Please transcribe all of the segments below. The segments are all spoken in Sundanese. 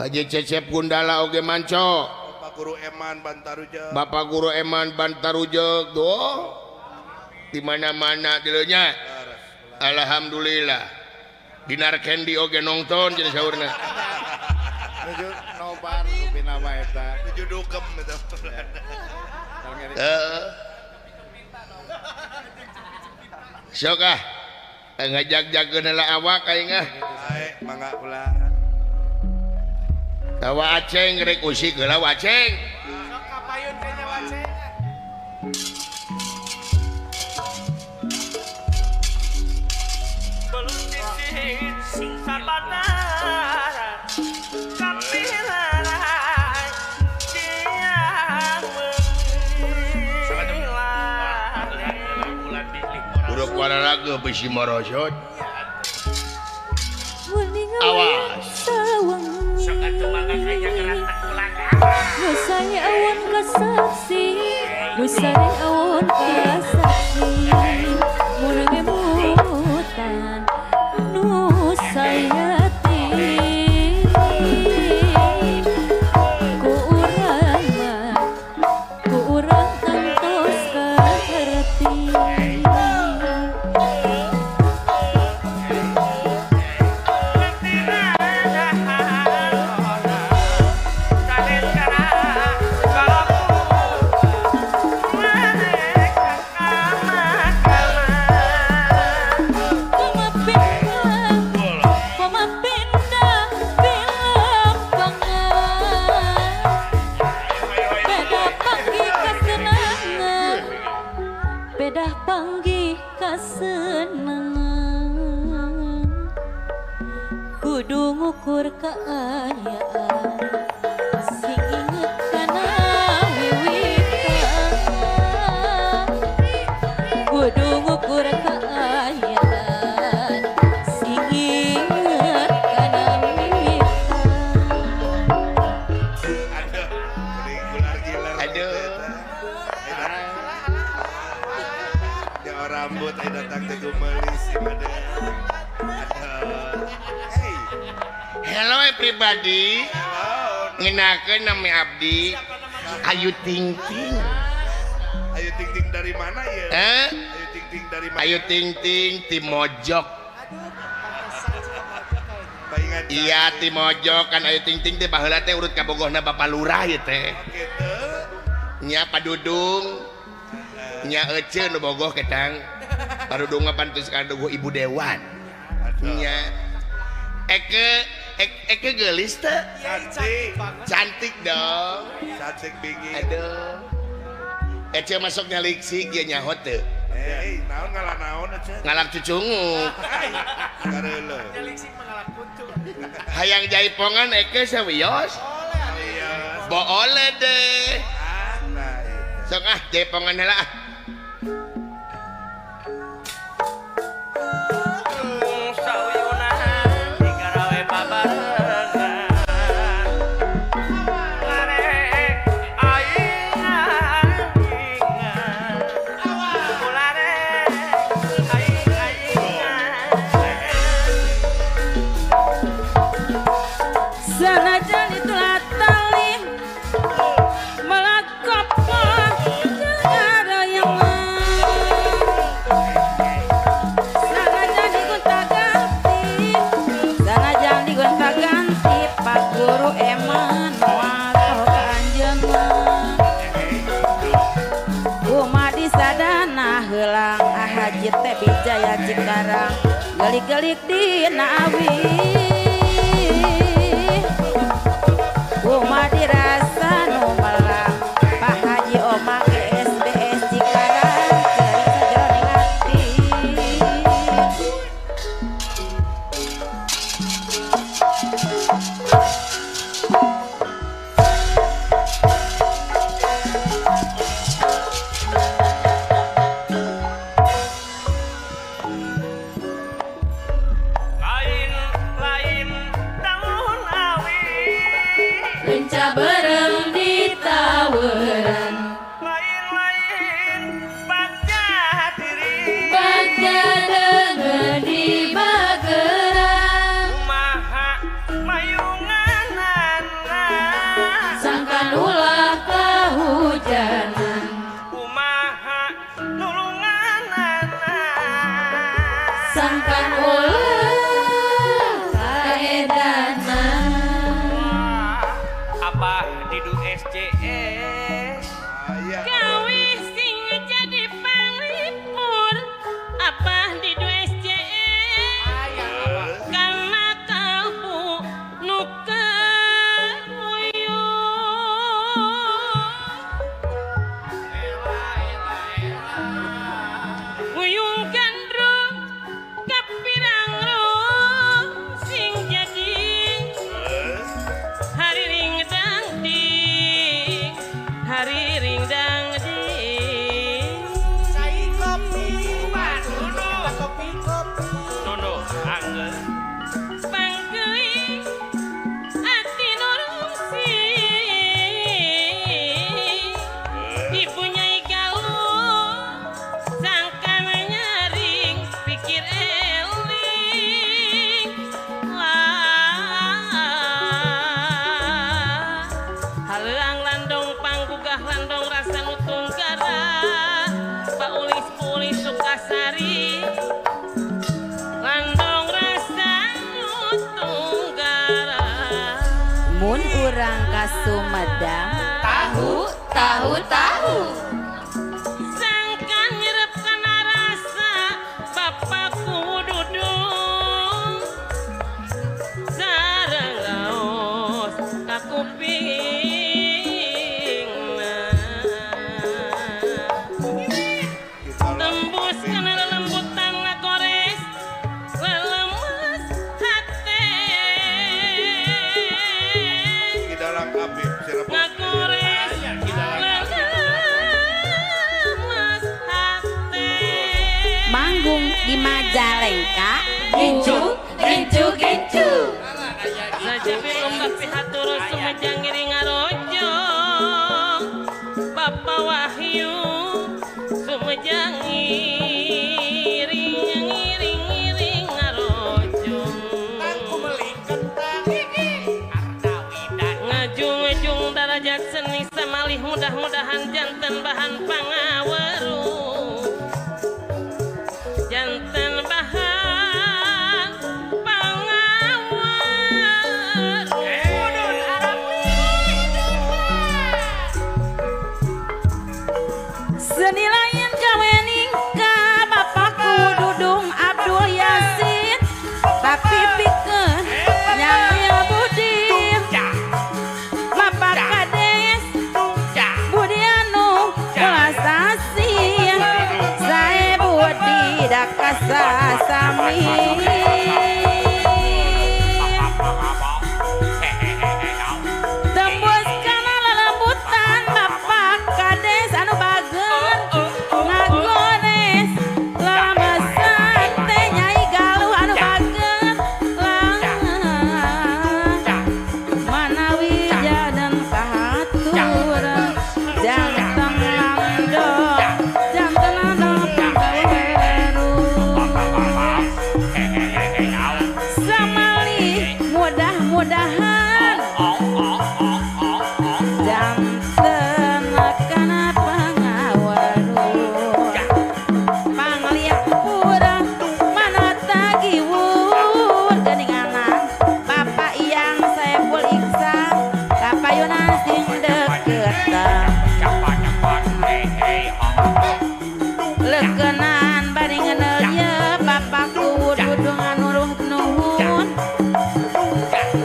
Haji Cecep Gundala oge manco. Bapak Guru Eman Bantarujeg. Bapak Guru Eman Bantarujeg tuh. Di mana-mana dilunya. Alhamdulillah. Dinar Candy oge nonton jadi saurna. Nuju nobar rupina mah eta. Nuju dugem eta. Heeh. Sok ah. Ngajag-jagkeun heula awak aing ah. Bae, mangga ulah. Tawa aceng rek usik heula waceng. Sok kapayun kayaknya waceng. Uruk wararaga bisi morosot. Awas. Nusanya awan kasaksi, nusanya awan kasaksi, munang emutan nusayati. Ku urang mah, ku urang kantos kaharti. Bedah panggih kasenangan kudu ngukur kaayaan sing inget kana wiwitan kudu ngukur kaayaan sing inget kana wiwitan. Aduh, gular-gilar. Aduh. Rambut ayo datang ke gumelis ieu. Hey. Hello everybody. Ngenakeun nami abdi Ayu Ting Ting. Ayu Ting Ting dari mana ya? Eh? Ayu Ting Ting dari mana? Ayu Ting Ting ti Mojok. Iya ti Mojok kan Ayu Ting Ting teh baheula teh urut ka bogohna Bapak Lurah ieu teh. Kitu. Nya Padudung. Nya ece nu bogoh ketang Padudung mah pantes kaduguh Ibu Dewan. Nya Eke Eke geulis teh. Cantik. Cantik dong. Cantik bingit. Aduh. Ece masuk nyaliksik ieu nyaho teu. Eh, naon ngalah naon ece? Ngalak cucunguk. Kareuleuh. Nyaliksik mah ngalak kuntu. Hayang jaipongan Eke sawios? Oleh. Boole deh. Nah, itu. Sok ah jaipongan heula ah. Sanajan itulah tali melakopah ada yang sanajan digonta-ganti, sanajan digonta-ganti Pak Guru Eman moal ka anjeunna. Kumaha sadana heulang Haji teh Bijaya Cikarang gelik-gelik dina awi. Kumaha dirasa nu melang Pak Haji Oma GSBS Cikarang ceurik sajroning ati. Lain lain daun awi. Lenca. Sangkan ulah kaedana. Abah didu SJS gawe sing jadi panglipur. Abah didu SJS karena kalbu nu keruyung. Uyung gandrung kapirang rung sing jadi hari ring dang ding, hari ring dang ding. Cai kopi, kopi kopi. Nono angger Pangkeui ati nu rungsi, ibu Nyai Galuh sangkan nyaring pikir eling. Wah, haleuang landong panggugah landong rasa nu tunggara, paulis-ulis Sukasari landong rasa nu tunggara. Mun urang ka Sumedang Tahu, tahu, tahu. Sangkan nyerep kana rasa bapakku dudung sareng raos ka kupingna. Tembus kana lelembutan ngagores lelemes hate. Kidalang Abib Cirebon. Ngagores lelemes hate. Manggung di Majalengka. Gincu, gincu, gincu. Sajabi lomba pihatur Sumedang ngiring ngarojong. Bapak Wahyu Sumedang ngiring ngiring ngiring ngarojong. Tangku meling kentang. Ngajung-ngajung darajat seni samalih mudah-mudahan janten bahan pangaweru. Janten bahan pangaweru. Seni lain gawe ningka bapakku Dudung Abdul Yasin, tapi pikeun nyamil budi. Bapak Kades Budianu Kulasasi sae budi dakasasami. Tembus kana lelembutan Bapak Kades anu bager ngagores lelemesan teh Nyai Galuh anu bager lah manawi jadan kahatur janten landong janten landong pangaweru. Samali mudah-mudahan janten kana pangaweru. Pangliapura mana tagiwur geuninganan Bapak Iyang Saiful Iksan kapayunan sing deketan. Leukeunan bari ngeunel ye bapakku Dudung anu ruh nuhun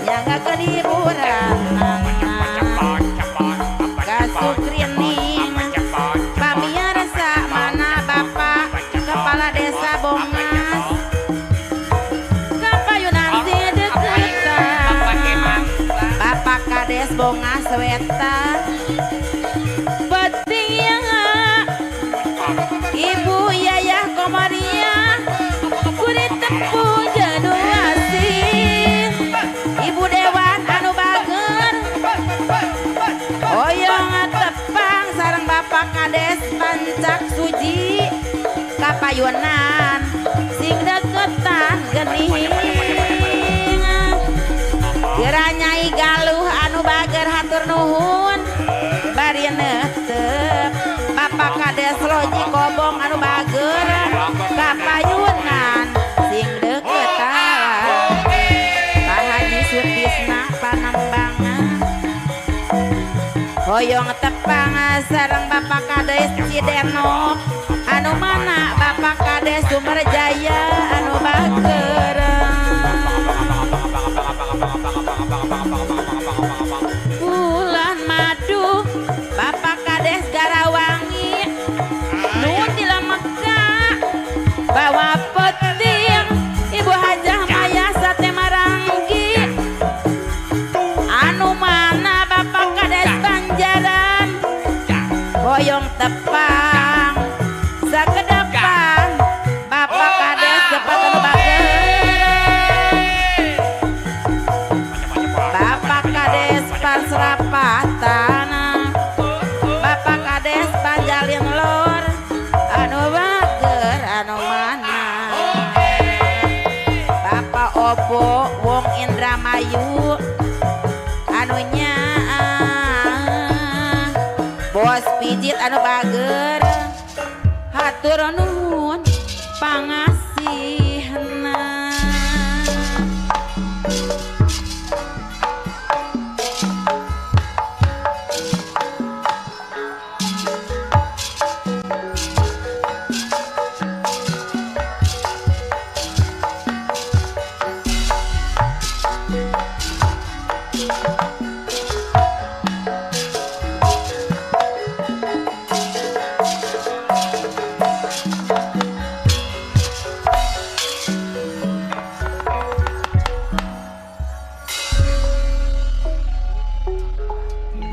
yang keliburan kasukrining pamiarsa mana Bapak Kepala Desa Bongas kapayunan sing deketan Bapak Kades Bongas Wetan penting ya Ibu Yayah Komariah kulit tepung jenuh asih Ibu Dewan anu bager oyong tepang sareng Bapak Kades Pancak Suji kapayunan sing deketan geuning Kira Nyai Galuh anu bager hatur nuhun bari neuteup Bapak Kades Loji Kobong anu bager kapayunan Hoyong tepang sareng Bapak Kades Cidenok anu mana Bapak Kades Sumberjaya anu bager. Bulan madu Bapak Kades Garawangi nu di Mekah bawa peting Ibu Hajah Maya Sate Maranggi anu mana Bapak Kades Banjaran hoyong tepang sakedepan Bapak Kades Cepat anu bager. Bapak Kades Parsrapatan Bapak Kades Panjalin Lor anu bager anu mana Bapak Obo Wong Indramayu anunya bos pijit anu bager hatur nuhun pangasihna.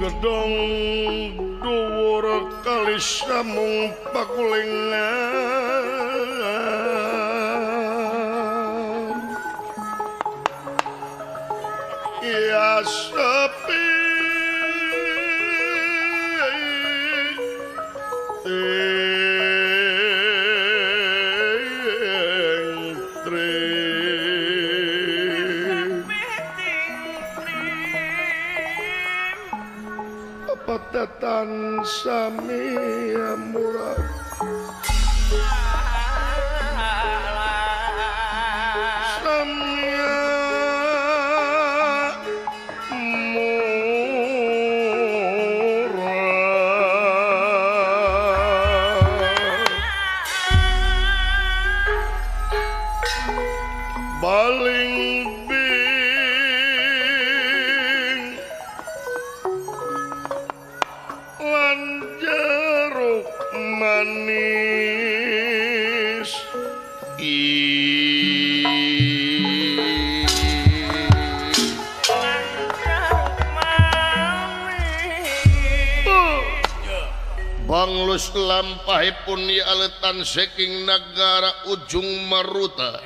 Gedong dhuwur kali samung pakulingan ya sepi Patetan sami murah samya murah baling bing lan jeruk manis Banglus lampahipun ya aletan saking nagara ujung maruta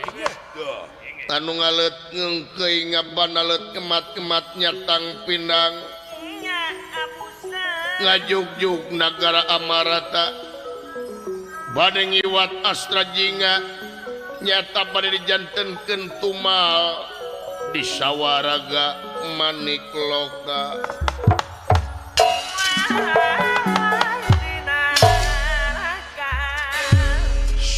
anu ngalet ngengkeuy ngaban alet kemat-kemat nyatang pinang ngajugjug nagara Amarata bade ngiwat Astra Jingga nyata bade dijantenkeun tumal di sawaraga manik loka.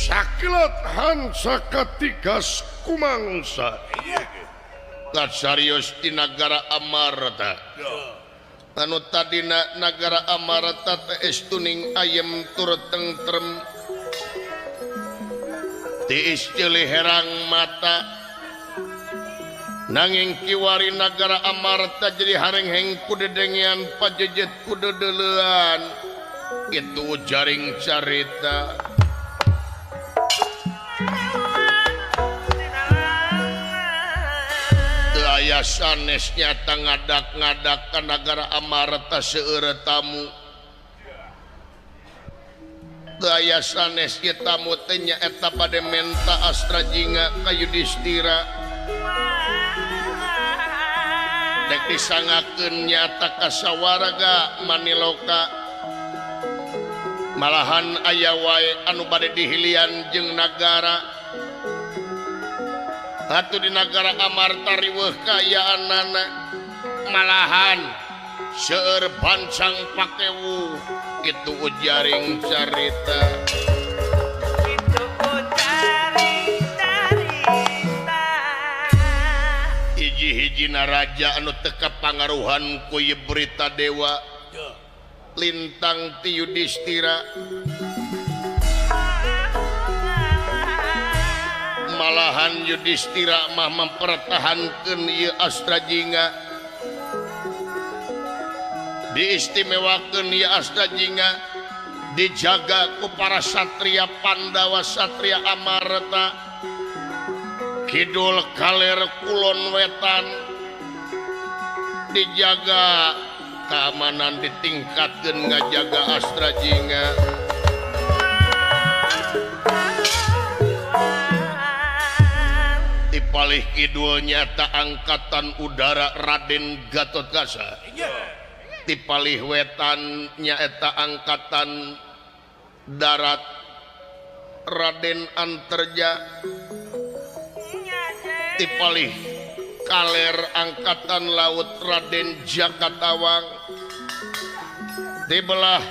Sakilat hansa katigas kumangsa Kasarios di nagara Amarata anu tadina nagara Amarata tiis tuning ayem tur tentrem tiis ceuli herang mata nanging kiwari nagara Amarta jadi harengheng ku dedengean pajejet ku dedeleuan kitu jaring carita. Aya sanes nyata ngadak-ngadak ka nagara Amarta seueur tamu teu aya sanes ieu tamu teh nyaeta bade menta Astra Jingga ka Yudhistira dek disangakeun nyata ka sawaraga Maniloka malahan aya wae anu bade dihilian jeung nagara atuh di nagara Amarta riweuh kaayaanana malahan seueur bancang pakewu kitu ujaring carita. Kitu ujaring carita. Hiji-hijina raja anu teu kapangaruhan ku ieu berita dewa Lintang ti Yudhistira malahan Yudhistira mah mempertahankeun ieu Astra Jingga diistimewakeun ieu Astra Jingga dijaga ku para satria Pandawa satria Amarta kidul kaler kulon wetan dijaga keamanan ditingkatkeun ngajaga Astra Jingga. Di palih kidul nyata angkatan udara Raden Gatotkaca. Di palih wetan nyaeta angkatan darat Raden Anterja. Di palih kaler angkatan laut Raden Jakatawang. Di belah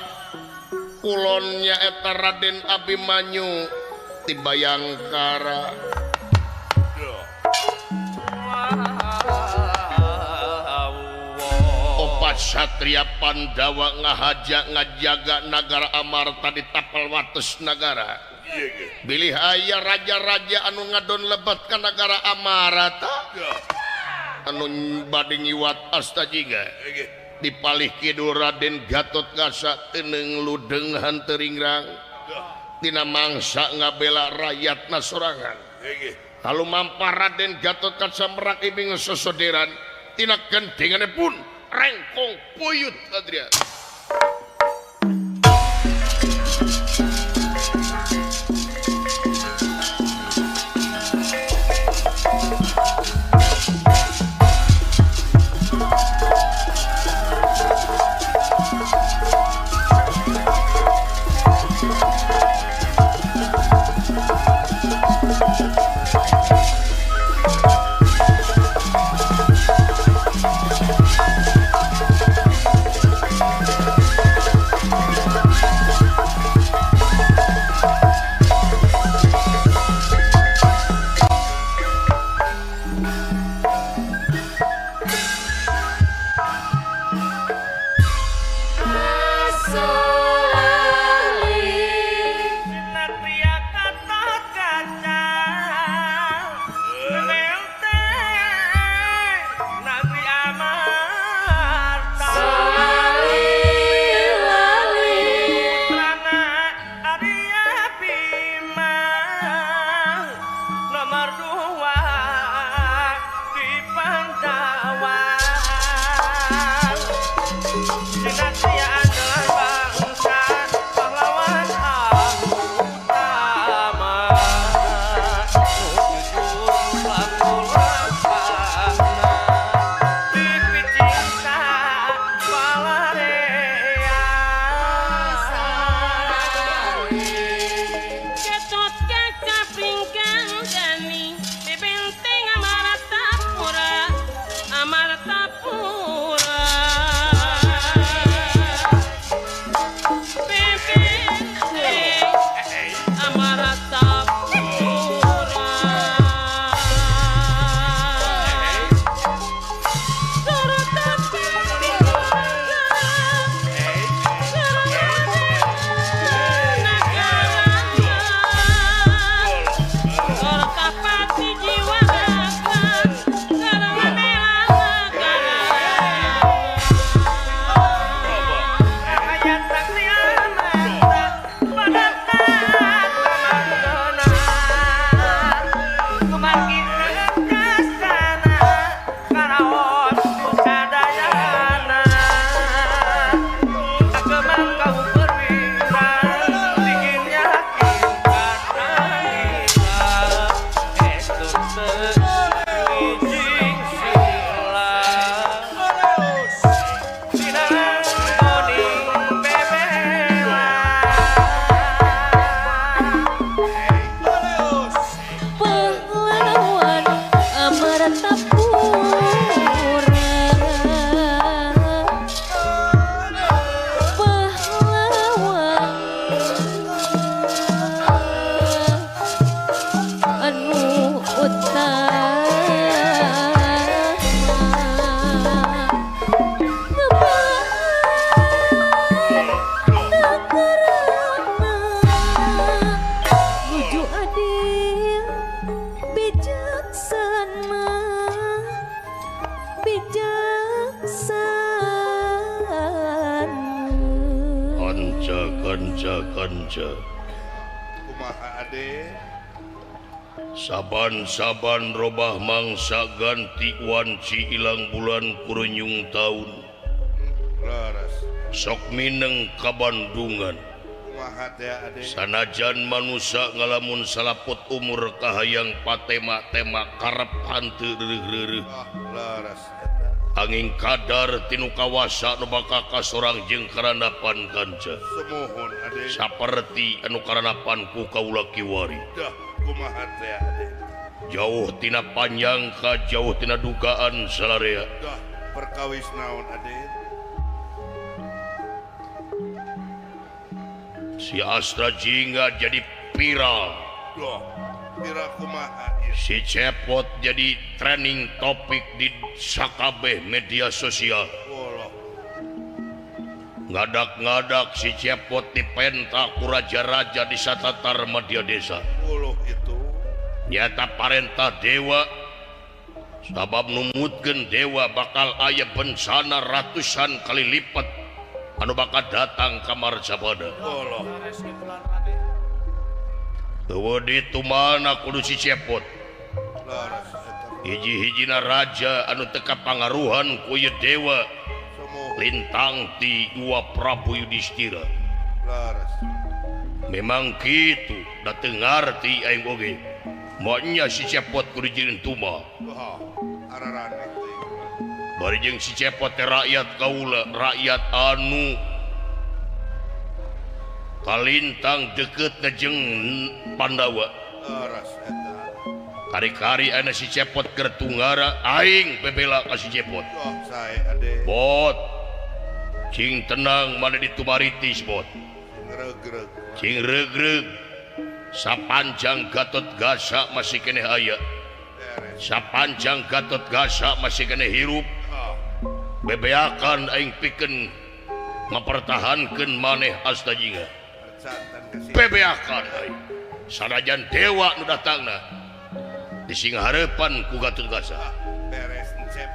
kulon nyaeta Raden Abimanyu di Bayangkara. Opat satria Pandawa ngahaja ngajaga nagara Amarta di tapal wates nagara. Bilih aya raja-raja anu ngadon lebat ka nagara Amarta anu bade ngiwat Asta Jingga. Di palih kidul Raden Gatotkaca teuneung ludeng henteu ringrang tina mangsa ngabela rakyatna sorangan. Lalu mampar Raden Gatotkaca merak ibing sosoderan tina gendingane pun rengkong puyut Adria. Bijaksana, bijaksana. Kanca kanca kanca. Kumaha ade? Saban-saban robah mangsa ganti wanci ilang bulan kurunyung taun. Leres. Sok mineng ka Bandungan. Kumaha teh ade? Sanajan manusa ngalamun salaput umur kahayang patema-tema karep hanteu reureuh-reureuh. Oh, leres eta. Angin kadar tinu kawasa nu bakal kasorang jeung karandapan kanca. Sumuhun ade. Saperti anu karandapan ku kaula kiwari. Dah kumaha teh ade? Jauh tina panjang ka jauh tina dugaan salarea. Dah perkawis naon ade? Si Astra Jingga jadi viral. Loh, viral kumaha ieu? Si Cepot jadi trending topik di sakabeh media sosial. Woloh. Ngadak-ngadak si Cepot dipenta ku raja-raja di satatar media desa. Woloh itu. Nyata parentah dewa. Sabab numutkeun dewa bakal aya bencana ratusan kali lipat anu bakal datang ka Marcapada. Woloh. Eueuh ditu mana kudu si Cepot. Leres eta. Hiji-hijina raja anu teu kapangaruhan ku ieu dewa Sumuhun. lintang ti Wa Prabu Yudhistira. Leres. Memang kitu da teu ngarti aing oge. Monya si Cepot kudu jieun tumbal. Wah, ararane teh. Bari jeung si Cepot teh rakyat kaula, rakyat anu kalintang deketna jeung Pandawa. Leres eta. Kari-kari aya si Cepot keur tunggara aing bebela ka si Cepot. Oh, sae ade. Bot. Cing tenang mana ditumaritis bot. Ngregreg. Cing regreg. Sapanjang Gatot Gasa masih keneh aya. Beres. Sapanjang Gatot Gasa masih keneh hirup. Oh, Bebeakan aing pikeun mempertahankeun maneh Asta Jingga. percantan ka si. Bebeakan aing. Sanajan dewa nu datangna disingharepan ku Gatot Gasa. Ah, beres encep.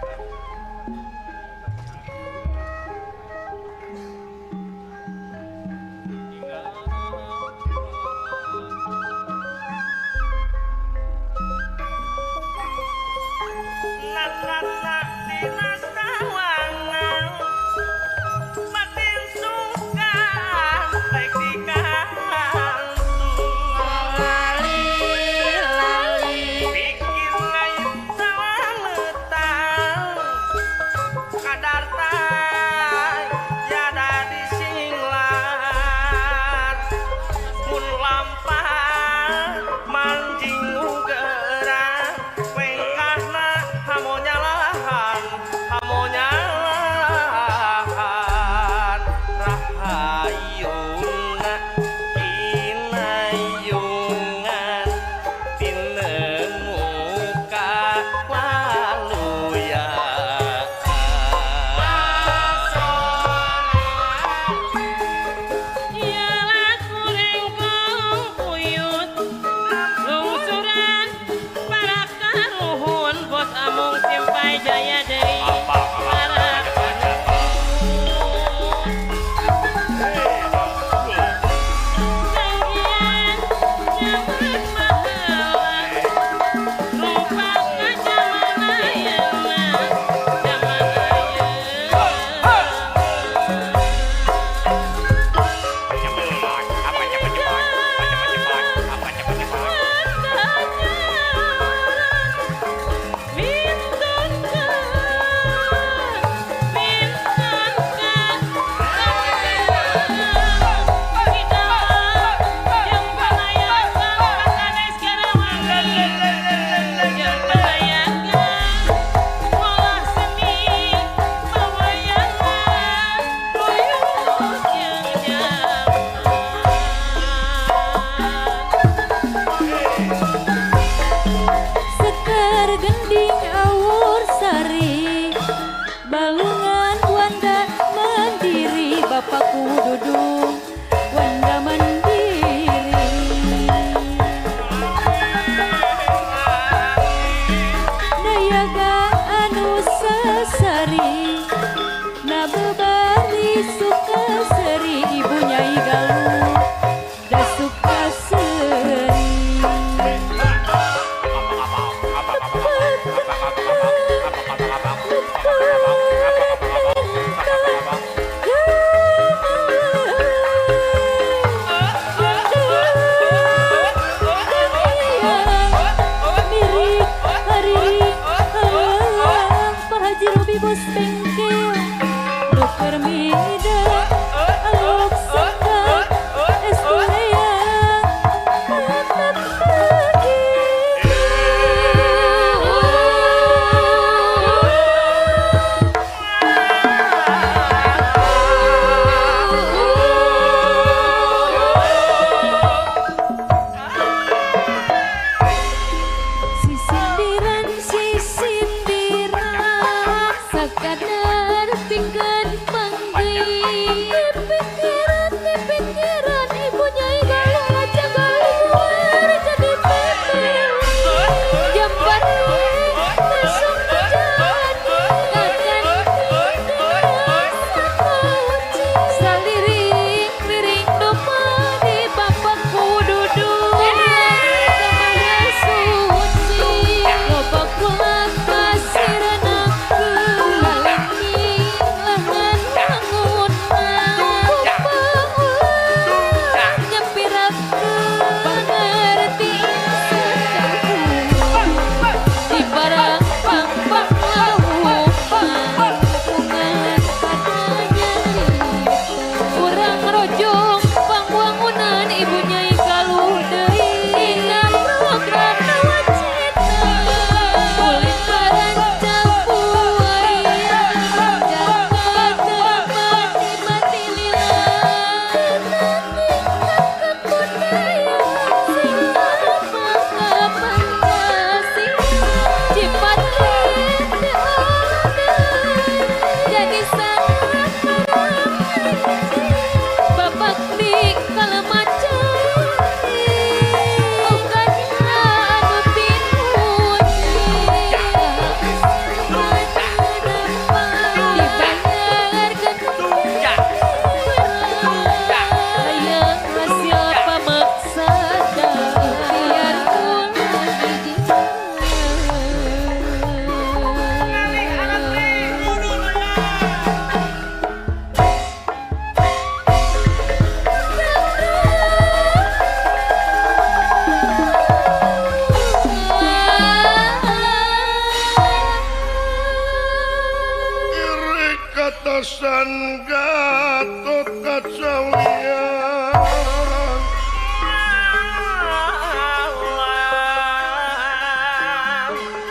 Katasan Gatot Kaca wiyang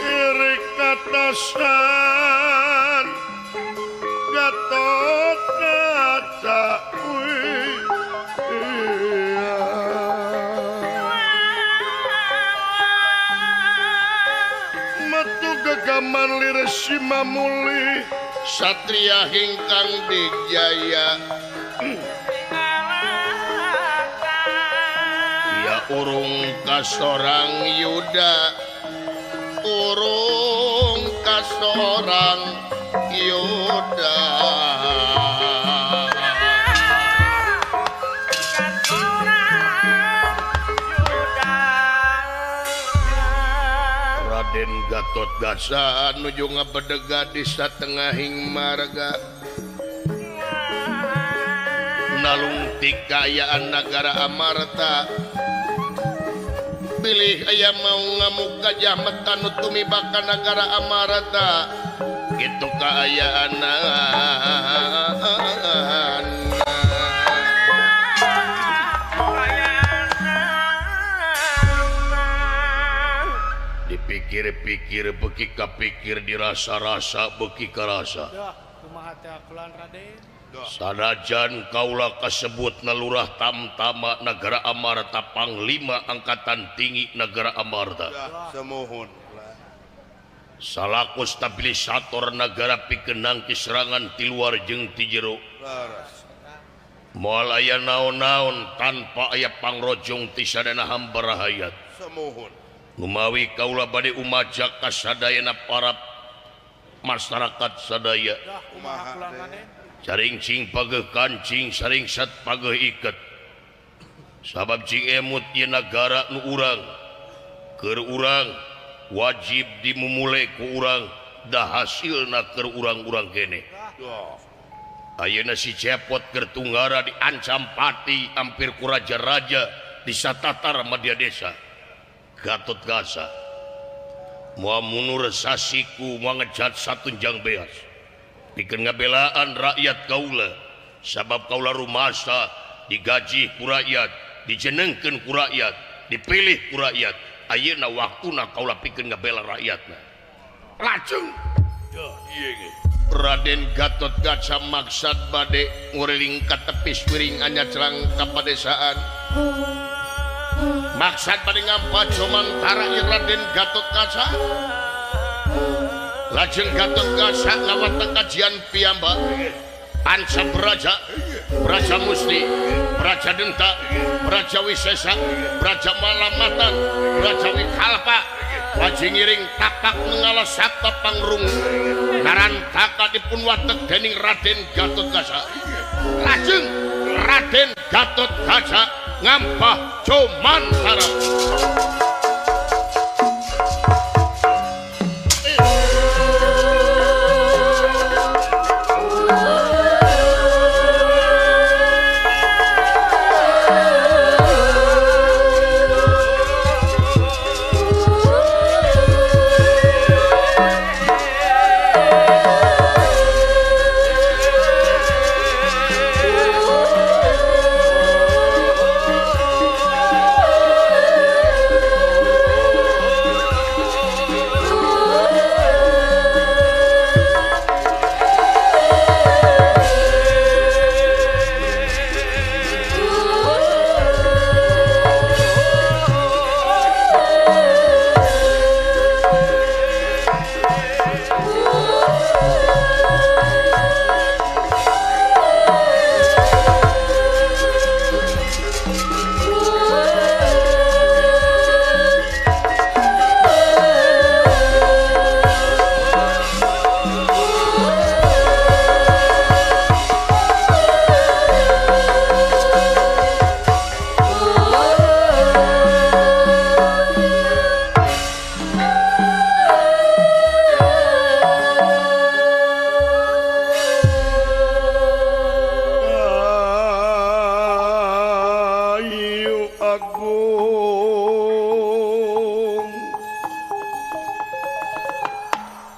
Irik katasan Gatot Kaca wiyang Metu gegaman liris simamuli Satria hingkang dijaya Ya urung kasorang yuda urung kasorang yuda Raden Gatot Kaca nuju ngabedega di satengahing marga nalungtik kaayaan nagara Amarta pilih aya mau ngamuk gajah meta nu tumiba ka nagara Amarta kitu kaayaanna. Dipikir-pikir beuki kapikir dirasa-rasa beuki karasa. Sanajan kaula kasebut nalurah tamtama nagara Amarta panglima angkatan tinggi nagara Amarta. Salaku stabilisator nagara pikeun nangkis serangan ti luar jeung ti jero. Moal aya naon-naon tanpa aya pangrojong ti sadana hamba rahayat. Numawi kaula bade umajak ka sadayana para masyarakat sadaya. Saring cing pageuh kancing, saring sat pageuh iket. Sabab cing emut ieu nagara nu urang. Keur urang wajib dimumule ku urang, da hasilna keur urang-urang kene. Ayeuna si Cepot keur tunggara diancam pati hampir ku raja-raja di satatar madya desa. Gatot Kaca moal mundur sasiku moal ngejat satunjang beas pikeun ngabelaan rakyat kaula sabab kaula rumasa digaji ku rakyat, dijenengkeun ku rakyat, dipilih ku rakyat. Ayeuna waktuna kaula pikeun ngabela rakyatna. Lajeng Raden Gatot Kaca maksad bade nguriling ka tepis wiring anyacrang ka padesaan. Maksad bade ngampat sumantara ieu Raden Gatot Kaca. Lajeng Gatot Kaca ngawat kajian piyambak. Panca Braja, Braja Musti, Braja Denta, Braja Wisesa, Braja Malamatan, Braja Wikalpa. Wajing ngiring tapak mengalah sabta pangrung. Narantaka dipun watek dening Raden Gatot Kaca. Lajeng Raden Gatot Kaca ngampah jumantara.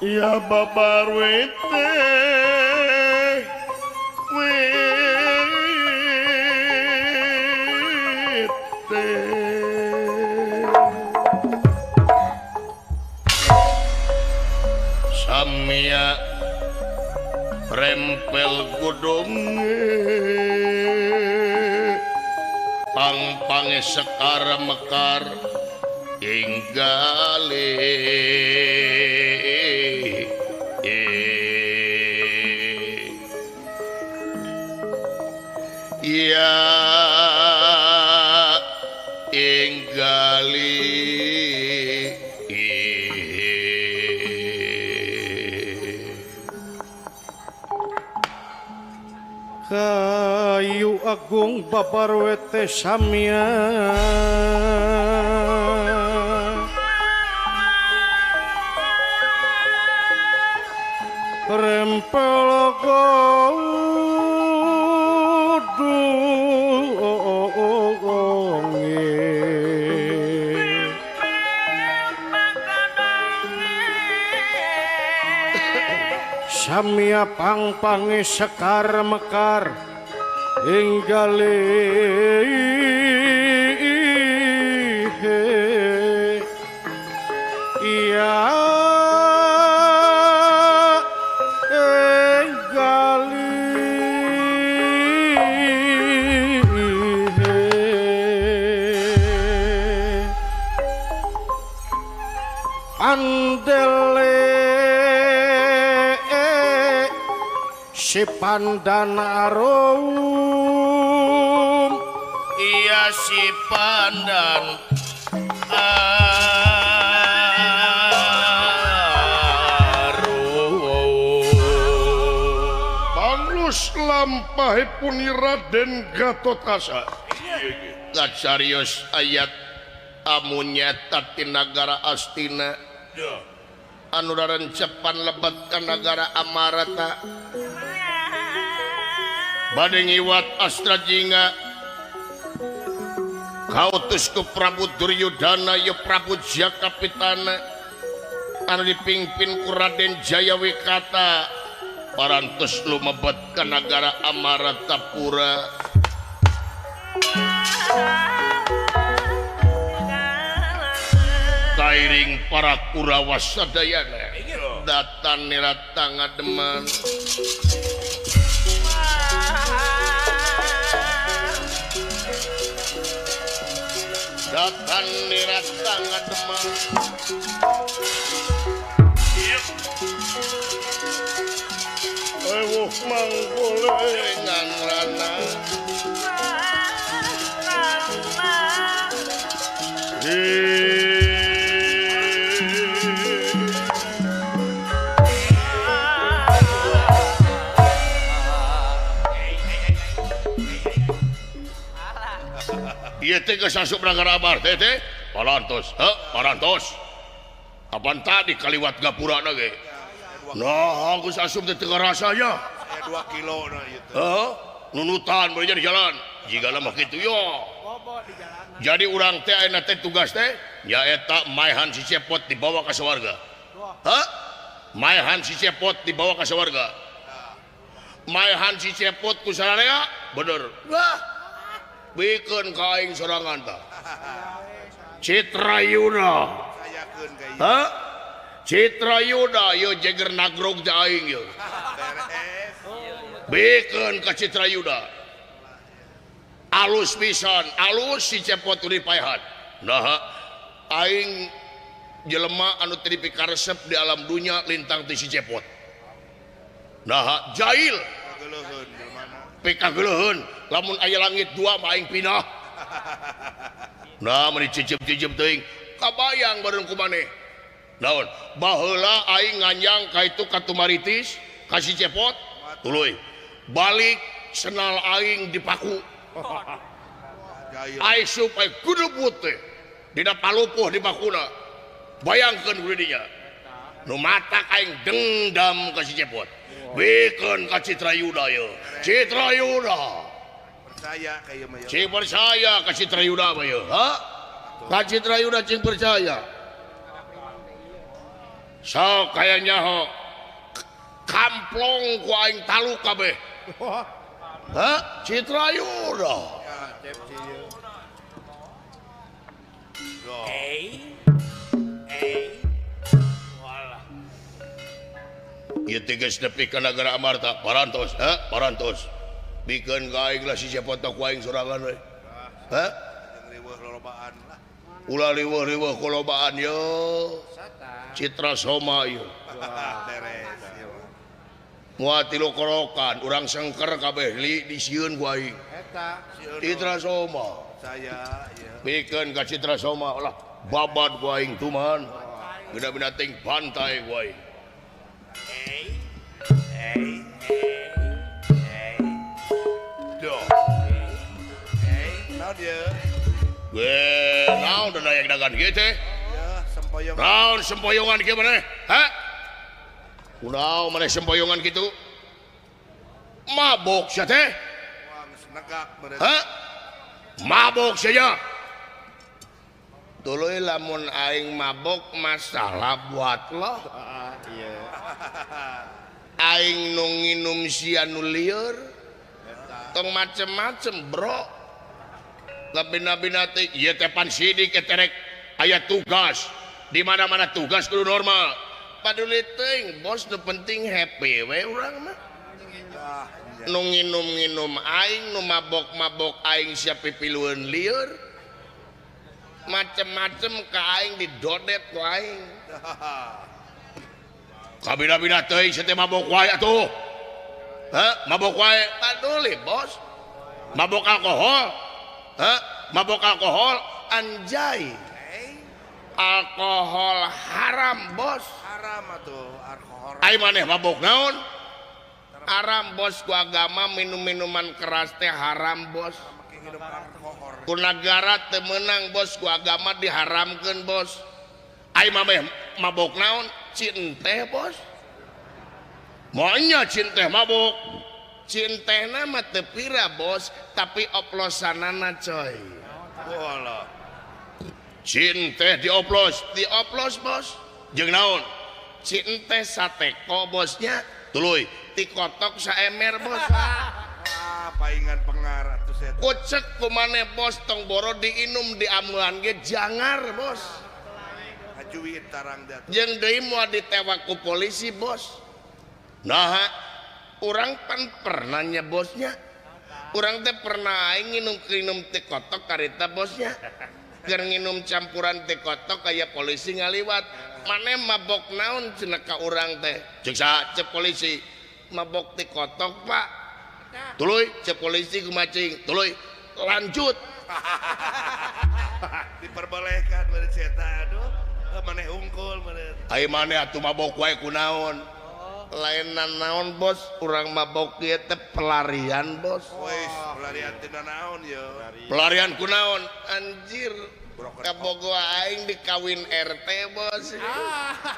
Ya babarwete Samia rempel godong pang-pange sekar mekar inggali iya inggali. Kayu agung babar wete samia rempel samia pang-pange sekar mekar inggali iya inggali andele si pandan arum iya si pandan arum. Panglus lampahipun Raden Gatotkaca Lacarius ayat amun nyata ti nagara Astina anu rarencepan lebet ka nagara Amarta bade ngiwat Astra Jingga kautus ku Prabu Duryudana ya Prabu Jakapitana anu dipimpin ku Raden Jayawikata parantos lumebet ka nagara Amartapura. Kairing para Kurawa sadayana datan nirata ngademan datan nirata ngademan ewuh manggolengan rana ieu teh geus asup nagara Amarta teh parantos heuh parantos kapan tadi kaliwat gapurana ge nah geus asup teh teu ngarasa nya 2 kilo na ieu teh heuh nunutan beureun di jalan jigana mah kitu yo jadi urang teh ayeuna teh tugas teh nyaeta maehan si Cepot dibawa ka sawarga heuh maehan si Cepot dibawa ka sawarga maehan si Cepot ku sararea bener wah bikeun ka aing sorangan tah Citrayuda hah Citrayuda ieu jeger nagrog teh aing ieu bikeun ka Citrayuda alus pisan alus si Cepot teu dipaehan nah aing jelema anu teu dipikaresep di alam dunya lintang ti si Cepot nah jail pikageleuheun lamun aya langit dua mah aing pindah nah mun dicicip-cicip teuing kabayang bareng ku maneh naon baheula aing nganjang ka itu ka Tumaritis ka si Cepot tuluy balik senal aing dipaku aing supaya gudubut teh dina palupuh di bakuna bayangkeun ku dinya nu matak aing dendam ka si Cepot bikeun ka Citrayuda ye Citrayuda percaya ka ieu mah ye cing percaya ka Citrayuda mah ye ha ka Citrayuda cing percaya sok kaya nyaho kamplong ku aing taluk kabeh ha Citrayuda Ieu teh geus nepi ka nagara Amarta parantos ha parantos bikeun ka aing lah si foto ku aing sorangan we ha riweuh lolobaan lah ulah riweuh-riweuh kolobaan yo Citra Soma ieu beres ieu moal tilu korokan urang sengker kabeh li disieun ku aing eta Citra Soma saya ieu bikeun ka Citra Soma lah babad ku aing tuman geda-beda ting pantai ku aing Duh. Naon ieu? We, naon da dayak dagan kieu teh? Ya, sempoyongan. Naon sempoyongan kieu maneh? Ha? Kunaon maneh sempoyongan kitu? Mabok sia teh? Wah, geus negak meureun. Ha? Mabok sia. Tuluy lamun aing mabok masalah buat lo. Iya. Aing nu nginum sia nu lieur. Tong macem-macem, bro. Tapi-nabi teh ieu teh pan sidik eterek aya tugas. Di mana-mana tugas kudu normal. Paduli teuing, bos, nu penting happy we urang mah. Ah, Nu nginum-nginum aing, nu mabok-mabok aing sia pipilueun lieur. Macem-macem ka aing didodet ku aing. Kabina-bina teuing sia teh mabok wae atuh. Ha, mabok wae Paduli, bos. Mabok alkohol. Ha, mabok alkohol anjay. Alkohol haram, bos. Haram atuh alkohol. Ai maneh mabok naon? Haram, bos, ku agama minum-minuman keras teh haram, bos. Make nginum alkohol. Ku nagara teu meunang, bos, ku agama diharamkeun, bos. Ai maneh mabok naon? Cinteh, bos. Moalnya cinteh mabok. Cintehna mah teu pira, bos, tapi oplosanana coy. Walah. Cinteh dioplos, dioplos, bos. Jeung naon? Cinteh sateko, bosnya. Tuluy tikotok saemer, bos. Ah, paingan pengar atuh saya. Kucek kumaneh, bos, tong boro diinum diamuan ge jangar, bos. Ngajuin tarang da. Jeung deui moal ditewak ku polisi, bos. Nah, urang pan pernah nya, bosnya. Urang teh pernah aing nginum teh kotok karita, bosnya. Keur nginum campuran teh kotok aya polisi ngaliwat. Maneh mabok naon cenah ka urang teh? Ceuk saha? Ceuk polisi. Mabok teh kotok, Pak. Tuluy ceuk polisi kumacing. Tuluy lanjut. Diperbolehkan meureun si eta aduh. Maneh hungkul meureun. Ai maneh atuh mabok wae kunaon? Lain naon, bos, urang mabok ieu teh pelarian, bos. Wis, pelarian tina naon ye? Pelarian kunaon? Anjir, kabogo aing dikawin RT, bos.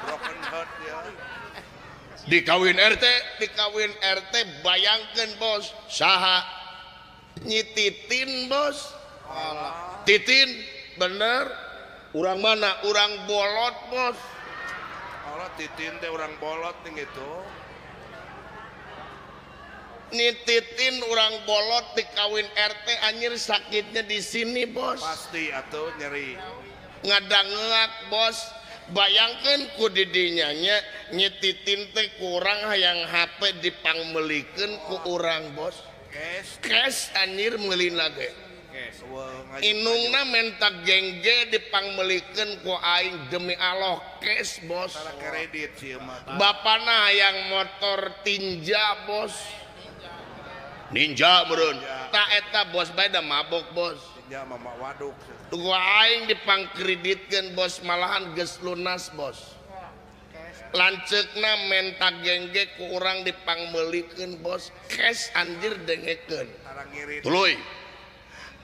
Broken heart ya. Dikawin RT, dikawin RT, bayangkeun, bos. Saha? Nyititin, bos. Alah. Titin, bener. Urang mana? Urang bolot, bos. Allah titin teh urang bolot ning gitu. Nititin urang bolot dikawin RT, anjir sakitnya di sini, bos. Pasti atuh nyeri. Ngadangeak, bos. Bayangkeun ku didinya nya nyititin teh kurang hayang HP dipangmeulikeun ku urang, bos. Cash. Cash anjir meulina ge. Inungna menta gengge dipangmeulikeun ku aing demi Allah cash, bos. Kredit sih mah. Bapana hayang motor tinja, bos. Ninja meureun. Ta eta bos bae da mabok, bos. Ninja mah waduk. Ku aing dipangkreditkeun, bos, malahan geus lunas, bos. Lanceukna menta gengge ku urang dipangmeulikeun, bos. Cash anjir dengekeun. Tuluy.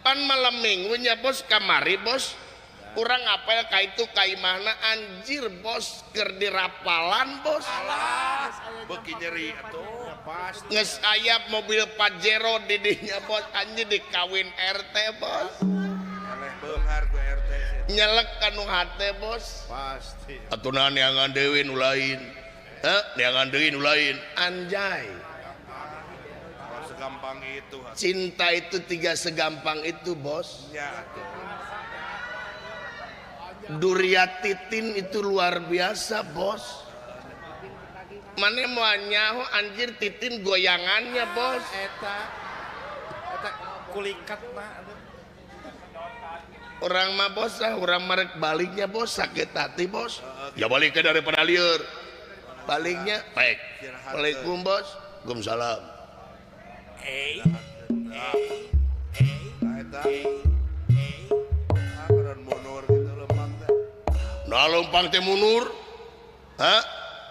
Pan malam minggunya, bos, kamari, bos. Urang apel ka itu ka imahna anjir, bos, keur dirapalan, bos. Alah, beuki nyeri atuh. Geus aya mobil Pajero di dinya, bos, anjir dikawin RT, bos. Eleh beunghar ku RT. Nyelek kanu hate, bos. Pasti. Atuh neangan deui nu lain. Heh, neangan deui nu lain. Anjay. Segampang itu. Cinta itu tidak segampang itu, bos. Ya, Duriat titin itu luar biasa, bos. Maneh moal nyaho anjir titin goyangannya bos. Eta eta kulikat mah. Orang mah bos ah, urang marek baliknya bos sakit hati bos. Ya baliknya daripada lieur. Baliknya baik. Waalaikum bos. Waalaikumsalam. Nah lempang teh mundur. Hah?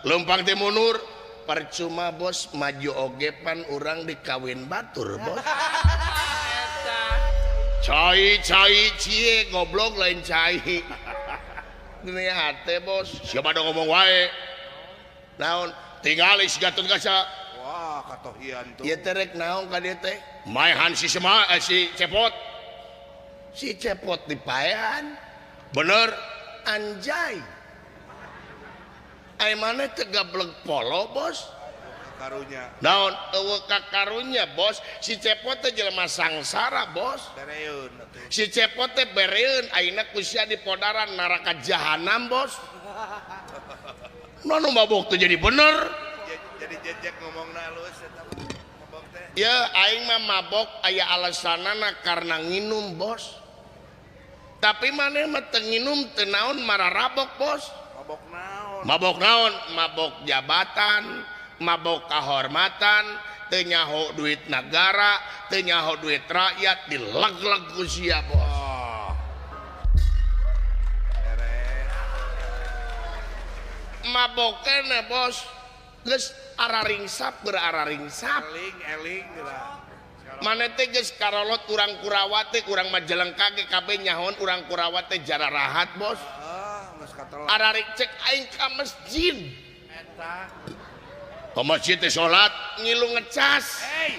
Lempang teh mundur. Percuma bos maju oge pan urang dikawin batur bos. Cai cai cie goblok lain cai. Ini hate bos. Siapa dong ngomong wae. Naon tingali si Gatot Kaca. Wah, katohian tuh. Ieu teh rek naon ka dieu teh? Maehan si sema si Cepot. Si Cepot dipaehan. Bener anjay. Ai maneh teh gablek polo bos. Karunya. Naon eueuh ka karunya bos. Si Cepot teh jelema sangsara bos. Bereun atuh. Si Cepot teh bereun ayeuna ku sia dipodaran neraka jahanam bos. Nanu mabok teh jadi bener. Jadi jejek ngomongna alus eta mabok teh. Ya aing mah mabok aya alasanana karena nginum bos. Tapi maneh mah teu nginum teu naon mararabok bos. Mabok naon? Mabok naon? Mabok jabatan, mabok kahormatan, teu nyaho duit negara, teu nyaho duit rakyat dileg-leg ku sia bos. Oh. Mabok keneh bos. Geus araringsap keur araringsap. Eling eling geura. Maneh teh geus karolot urang Kurawa teh urang Majalengka ge kabeh nyahoan urang Kurawa teh jararahat bos. Heeh, geus katelah. Ararik cek aing ka masjid. Eta. Ka masjid teh salat ngilu ngecas. Hey.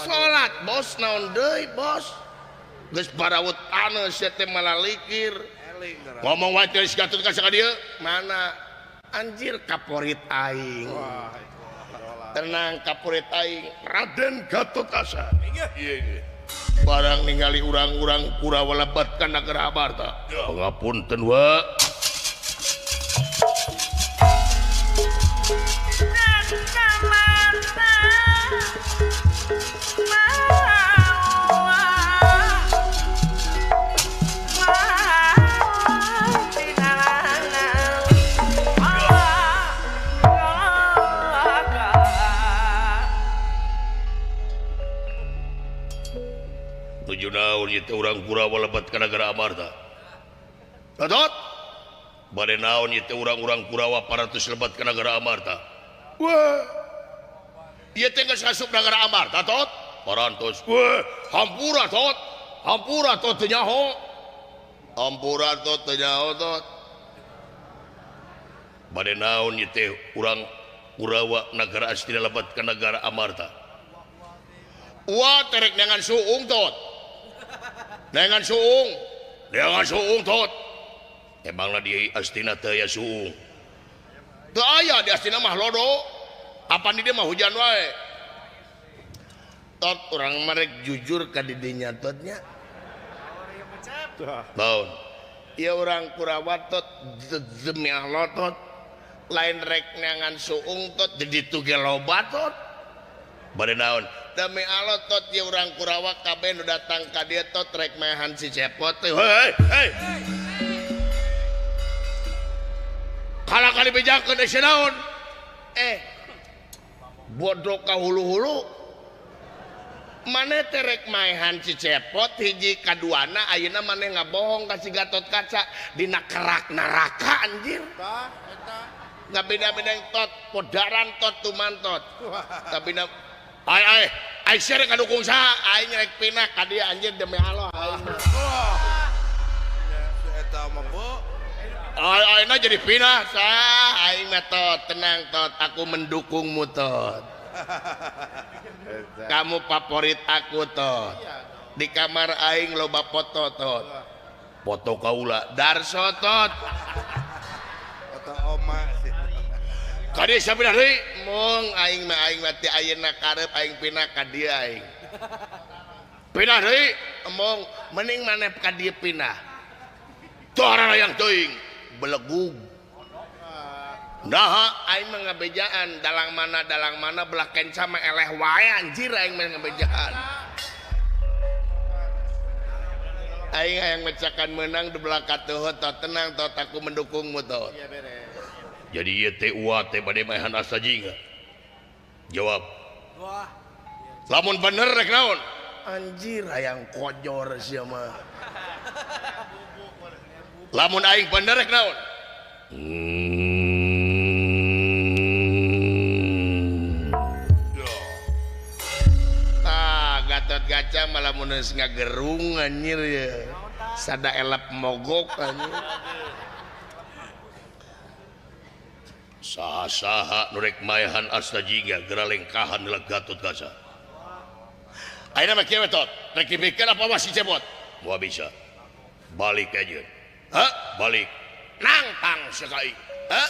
Salat bos naon deui bos. Geus barawut taneuh sia teh malalikir. Eling geura. Ngomong wae teh si Gatot Kaca ka dieu. Mana? Anjir kaporit aing. Wah, tenang kaporit aing Raden Gatot Kaca. Iya iya. Barang ningali urang-urang Kurawa lebat ka nagara Amarta. Pangapunten wa. Tujuh naon ieu teh urang Kurawa lebat ka nagara Amarta. Gatot. Bade naon ieu teh urang-urang Kurawa paratus lebat ka nagara Amarta. Wah. Ieu teh geus asup nagara Amarta tot. Parantos. Wah, hampura tot. Hampura tot teu nyaho. Hampura tot teu nyaho tot. Bade naon ieu teh urang Kurawa nagara Astina lebat ka nagara Amarta. Wah, terek neangan suung tot. Neangan suung. Neangan suung tot. Emangna di Astina teu aya suung? Teu aya di Astina mah lodo. Apan di dieu mah hujan wae. Tot urang mah rek jujur ka di dinya totnya. Naon? Ieu urang Kurawa tot demi Allah tot. Lain rek neangan suung tot di ditu ge loba tot. Bade naon? Demi Allah tot ieu urang Kurawa kabeh nu datang ka dieu tot rek maehan si Cepot teh. Hei, hei. Kalah kali bejakeun eueuh naon? Bodoh ka hulu-hulu. Maneh teh rek maehan si Cepot hiji kaduana ayeuna maneh ngabohong ka si Gatot Kaca dina kerak neraka anjir. Tah eta. Ngabeda-beda tot podaran tot tuman tot. Tapi na ai ai ai sia rek ngadukung saha? Aing rek pindah ka dieu anjir demi Allah aing. Wah. Eta mah bu. Ai ayeuna jadi pindah. Sah aing mah tot tenang tot aku mendukungmu tot. Kamu favorit aku tot. Di kamar aing loba foto tot. Foto kaula Darso tot. Foto oma sih. Ka dieu sia pindah deui? Mung aing mah ti ayeuna karep aing pindah ka dieu aing. Pindah deui? Mung mending maneh ka dieu pindah. Teu ararayang teuing. Belegug. Nah aing mah ngabejaan dalang mana belah kenca mah eleh wae anjir aing mah ngabejaan. Aing hayang mecakan menang di belah katuhut tot tenang tot aku mendukungmu tot. Jadi ieu teh uwa teh bade maehan asta jingga. Jawab. Wah. Lamun bener rek naon? Anjir hayang kojor sia mah. Lamun aing bener rek naon? Gatot Kaca malah mun geus ngagerung anjir ya. Sada elap mogok anjir. Saha-saha nu rek maehan asta jingga geura lengkahan heula Gatot Kaca. Ayeuna mah kieu we tot, rek dibikeun apa masih cebot? Moal bisa. Balik aja. Hah? Balik. Nangtang sekali. Hah?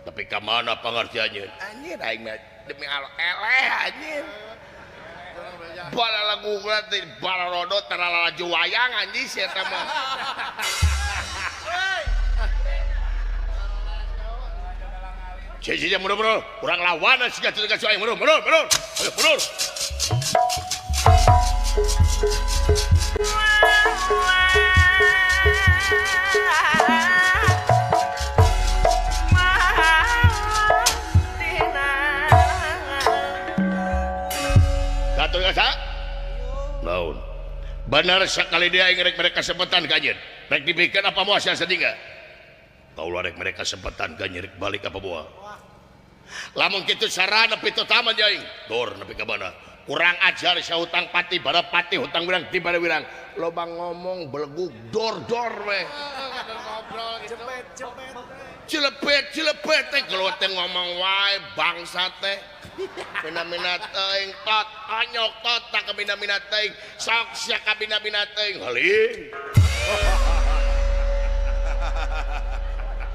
Tapi ka mana pangartiannya? Anjir aing mah demi Allah eleh anjir. Bala lagu teh bala rodo taralaju wayang anjir sia eta mah. Cicing mundur-mundur, urang lawan si Gatot Kaca aing mundur mundur mundur. Ayo mundur. Gatot Kaca. Naon? Benar sekali dia aing rek mereka sempetan ka anjeun. Rek dibikeun apa moal sia sadingga? Kaulah rek mereka sempetan ka anjeun rek balik apa moal? Lamun kitu sarana pitu taman aing. Dor nepi ka mana? Kurang ajar sia hutang pati bara pati hutang wirang ti bara wirang. Loba ngomong belegug dor-dor we. Cepet cepet. Cilepet cilepet teh geuleuh teh ngomong wae bangsa teh. Mina-mina teuing tot anyok tot tak mina-mina teuing sok sia ka mina-mina teuing haling.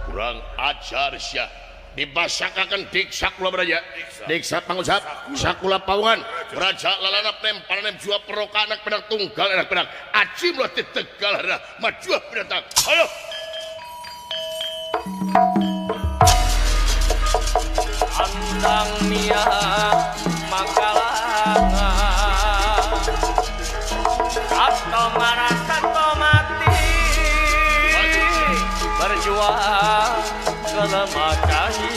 Kurang ajar sia. Dibasakakeun diksa kula baraja. Diksa pangusap sakula paungan raja lalanap nem paranem jua peroka anak penak tunggal anak penak aci mulah ti Tegal hara majuah binatang. Ayo. Andang mia makalanga atau marah atau mati berjuang kelemah cahi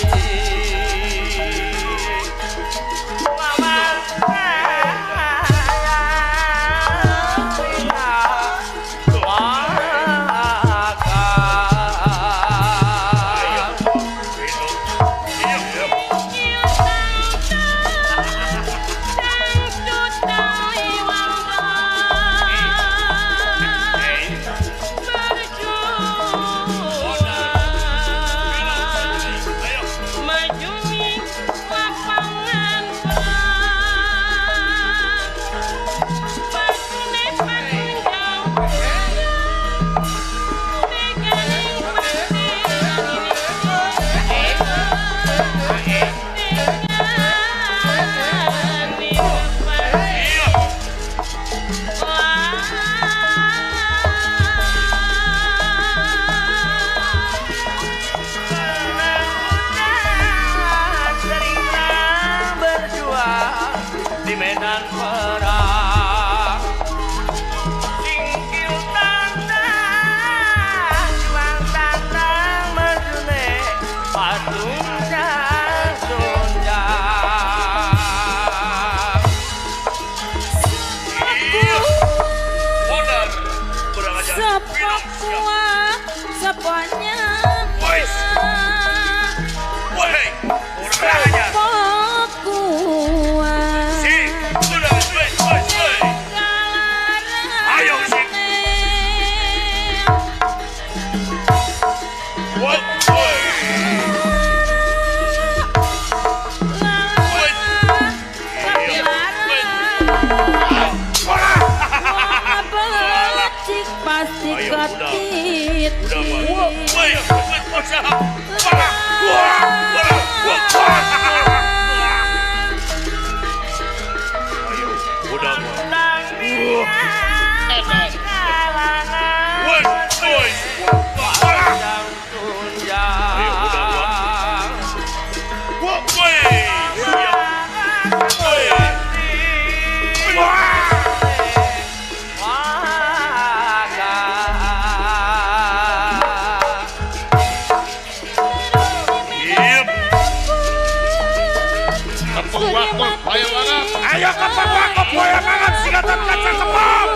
Wakop hayang mangap. Ayo kepop wakop hayang mangap si Gatot Kaca kepop.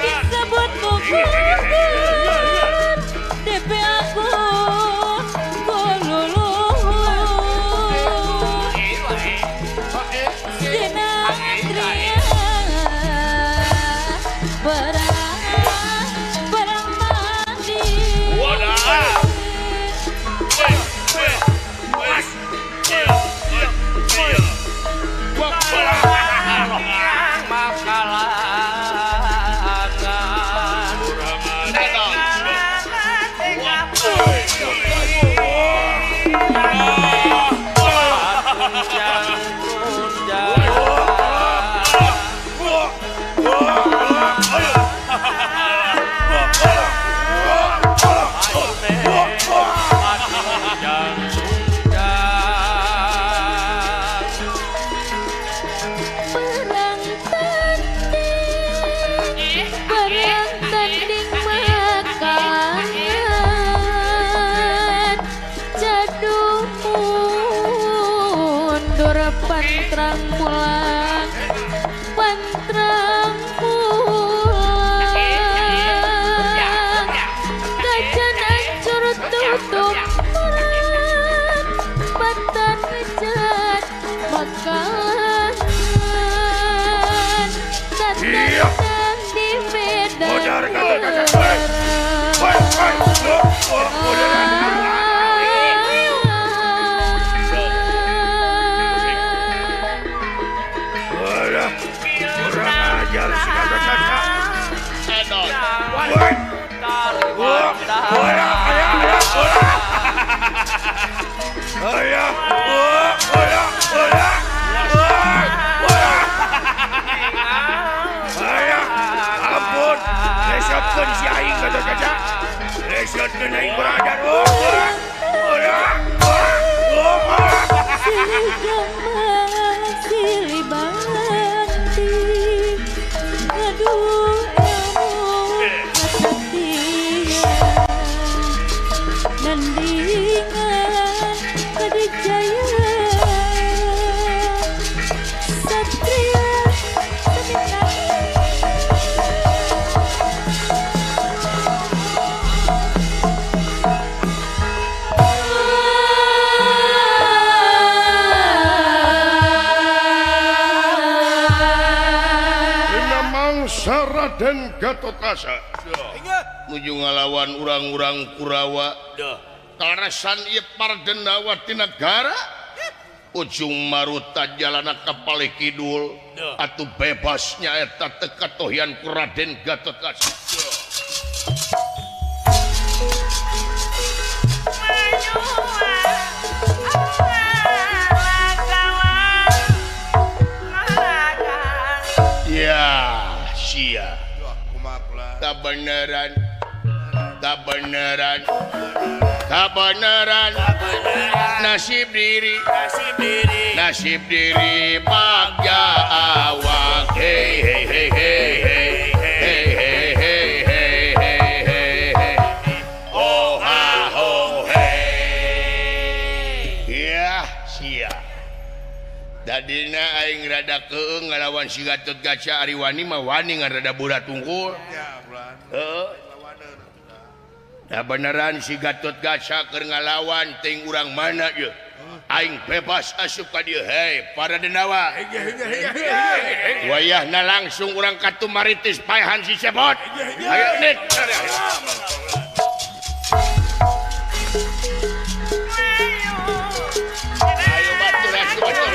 Disebut gugur DP aku luluhur Sinatria perang perang mandi. Perang tanding, perang tanding makanan, jadu mundur pantrang pulang, pantrang pulang, kacan ancur tutup perang, batan jat makanan, datang di medan perang. Kurang ajar si Gatot Kaca. Ampun, resotkeun si aing Gatot Kaca. Resotkeun aing kurang ajar. Silih gamang, silih banti, ngadu ilmu kesaktian, nandingan kedijayaan, satria semitan. Dina mangsa Raden Gatot Kaca nuju ngalawan urang-urang Kurawa. Kaleresan ieu Pardendawa ti nagara ujung maruta jalana ka palih kidul atuh bebas nyaeta teu katohian ku Raden Gatot Kaca. Ya, sia. Kabeneran, kabeneran, kabeneran, nasib diri, nasib diri bagja awak. Hei hei hei hei hei hei hei hei hei hei hei hei. Oh ha ho hei. Ya, sia. Tadina aing rada keung ngalawan si Gatot Kaca ari wani mah wani ngan rada bulat tungkul. Heeh. Nah beneran si Gatot Kaca keur ngalawan ting urang mana ieu? Aing bebas asup ka dieu. Hei, para Dendawa. Wayahna langsung urang katumaritis paehan si Cepot. Ayo nik. Ayo batur asup batur.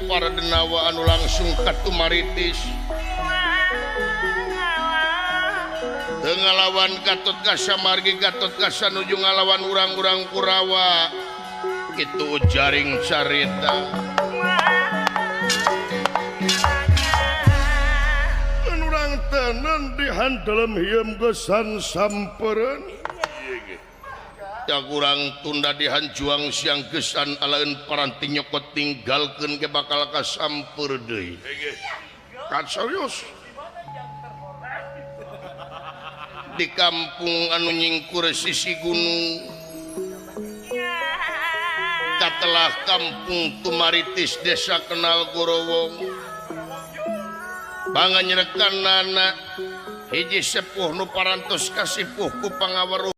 Para Denawa anu langsung katumaritis teu ngalawan Gatot Kaca margi Gatot Kaca nuju ngalawan urang-urang Kurawa. Itu jaring carita. Urang teu Perjalanan di dalam hiem gesan sampereun. Ya kurang tunda dihanjuang siang gesan alaeun paranti nyokot tinggalkeun ge bakal kasamper deui. Kan serius. Di kampung anu nyingkur sisi gunung katelah kampung Tumaritis desa Kenal Gorowong. Bangan nyerekan nana hiji sepuh nu parantos kasipuh ku pangaweruh.